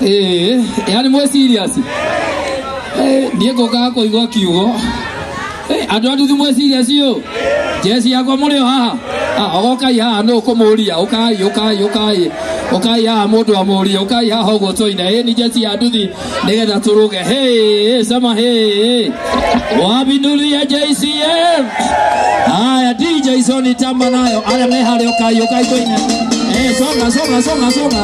Yani mwe serious. Niĩ ngũkaga kũigua kiugo. Andũ a nduthi mwe serious yo. Jeci yakwa mũrĩ o haha. Ogokai haha nũ kũmũria. Ũkai ũkai ũkai. Ũkai haha mũndũ amũrie. Ũkai haha ũguo tũine. Ni jeci ya nduthi nĩgetha tũrũge. Hey, sema hey. Wapi nduthi ya JCM? Haya DJ Sony tamba nayo. Arĩa me harĩa ũkai ũkai tũine. Songa songa songa songa.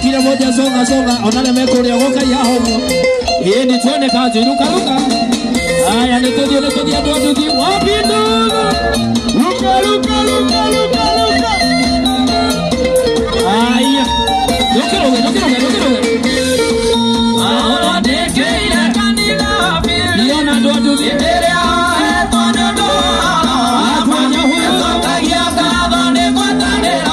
Kila moja songa songa. Onale mekuri ogoka ya homo. Ni tuone kazi ruka ruka. Haya ni tudhi adu wapi ndugu. Ruka ruka ruka ruka ruka. Haya. Ruka ruka ruka ruka. Ah, dekeira kanila pili. Niona adu adu. Nderea tondo do. Atwanya huyo. Kagia kadho ne kwatanera.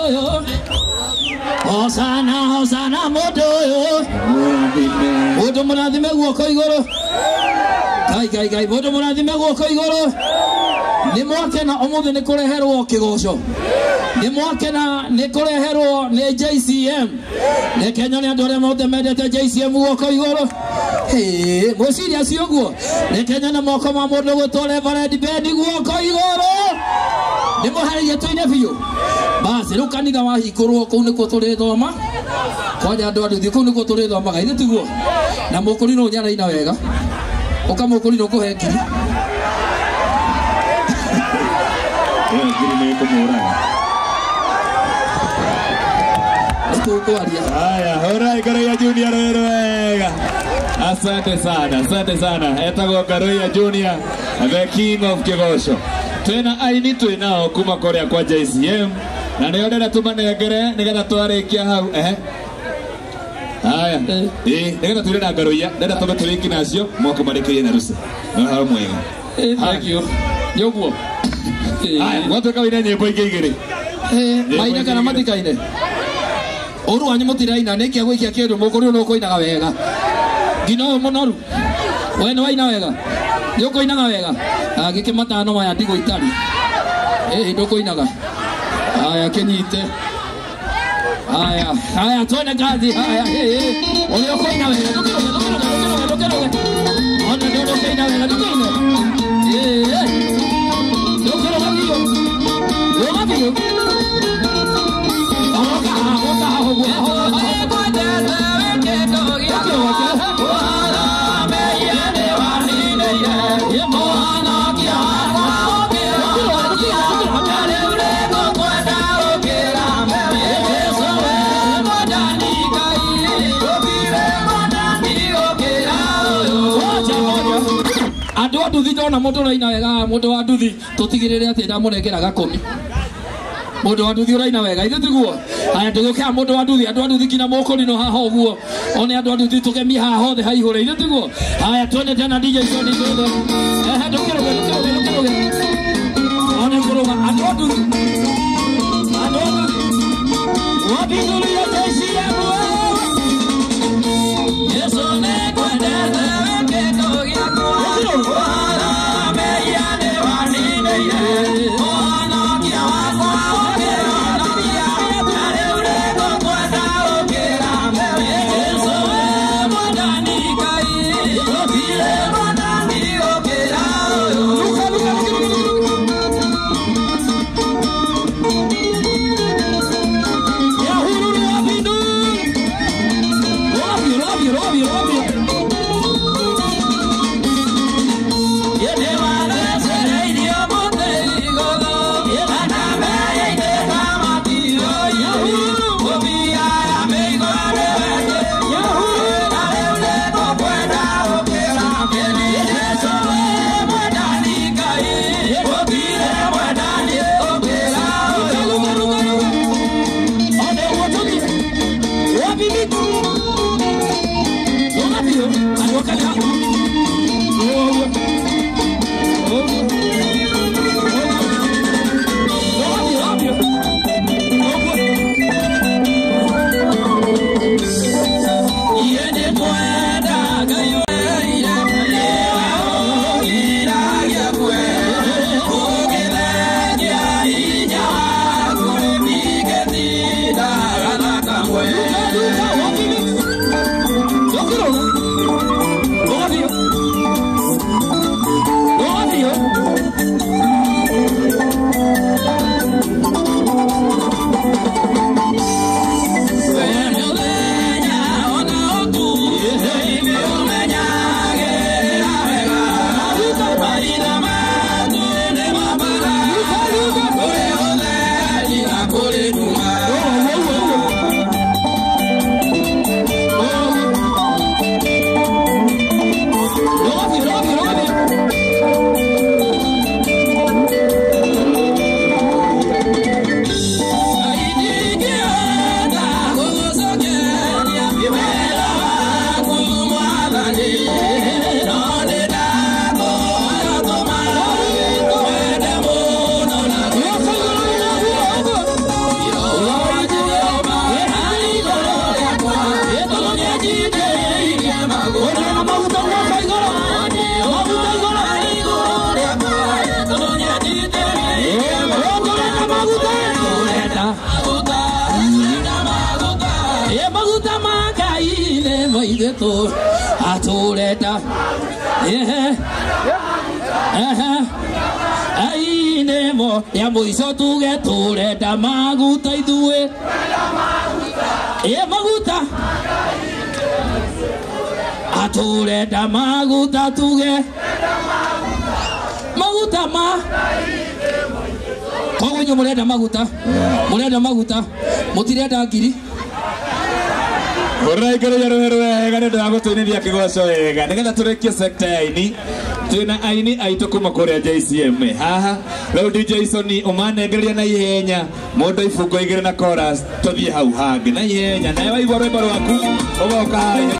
ũyũ. Hosana hosana mũndũ ũyũ. Mũndũ mũrathime guoko igũrũ. Ngai ngai ngai mũndũ mũrathime guoko igũrũ. Nĩ mwakena ũmũthĩ nĩ kũreherwo kĩgoco. Nĩ mwakena nĩ kũreherwo nĩ JCM. Reke nyone andũ arĩa mothe mendete JCM guoko igũrũ. Mwĩciria ci ũguo. Reke nyone moko ma mũndũ gwĩtwo Reverend Ben guoko igũrũ. Nĩ mũharĩrie tũine biũ. Basi rĩu kanitha wahingũrwo kũu nĩkuo tũrĩthoma. Kwanja andũ a nduthi kũu nĩkuo tũrĩthomaga ithe tiguo. Na mũkũrinũ nĩaraina wega. Ũka mũkũrinũ kũhe ngiri. Ngiri nĩ kũmũraga. Nĩtũkwaria. Haya, hũrai Ngaruiya Junior wega. Asante sana, asante sana. Etagwo Ngaruiya Junior, the king of Kĩgoco. Twĩna aini twĩnao kuma kũrĩa kwa JCM na nĩo ndĩrenda tũmanengere nĩgetha twarĩkia hau. Ehe. Haya. Nĩgetha tũire na Ngaruiya, ndĩrenda tũme tũrĩki nacio moke marĩkĩrie na Rusi. No hau mwega. Thank you. Nĩ ũguo. Haya, gwatuĩka wĩine nyĩmbo ingĩ igĩrĩ. Maine kana matikaine? Ũru wanyu mũtiraina nĩkĩa gwĩkia kĩndũ mũkũrũ nĩ ũkũinaga wega. Nginya ũyũ mũnoru. We nĩ waina wega. Nĩ ũkũinaga wega. Gĩkĩ matano maya ndigũ itarĩ. Ndũkũinaga. Haya kĩnyite. Haya, haya twende kazi. Haya, ũrĩa ũkũina wega. Ndũkĩrũge, ndũkĩrũge, ndũkĩrũge, ndũkĩrũge. Ona nĩ ũkũina wega, ndũkĩine. Ndũkĩrũge biũ. Rũga biũ. Oka haha, oka haha ũguo. Andũ a nduthi ndona mũndũ ũraina wega, mũndũ wa nduthi tũtigĩrĩre atĩ ndamũnengera gakũmi. Mũndũ wa nduthi ũraina wega, ithe tiguo. Haya tũgĩũkĩra mũndũ wa nduthi, andũ a nduthi nginya mũkũrinũ haha ũguo. One andũ a nduthi tũgemie haha hothe haihũre, ithe tiguo. Haya twende tena DJ Tony twende. Ehe ndũkĩrũge, ndũkĩrũge, ndũkĩrũge. One kũrũga andũ a nduthi. Andũ a nduthi. Wapindulia JCM wewe. Yesu nĩngwendete wĩkĩto gĩakwa. Luka, luka, Ithuĩ tũ atũrenda. Ehe. Ehe. Ainemo ya mũico tuge tũrenda maguta ithuĩ. Ĩ maguta. Atũrenda maguta tuge. Maguta ma. Koguo inyuĩ mũrenda maguta. Mũrenda maguta. Mũtirenda ngiri. Hũra igũrũ rũhĩ wega nĩ ũndũ wa gũtũinithia kĩgoco wega nĩgetha tũrĩkie sekta ya aini. Twĩna aini aitũ kuma kũrĩa JCM haha rĩu DJ Sony ũmanengereria na ihenya mũndũ ibungo igĩrĩ na chorus tũthiĩ hau hangĩ na ihenya nawe waigua rwĩmbo rwaku ũgoka haha.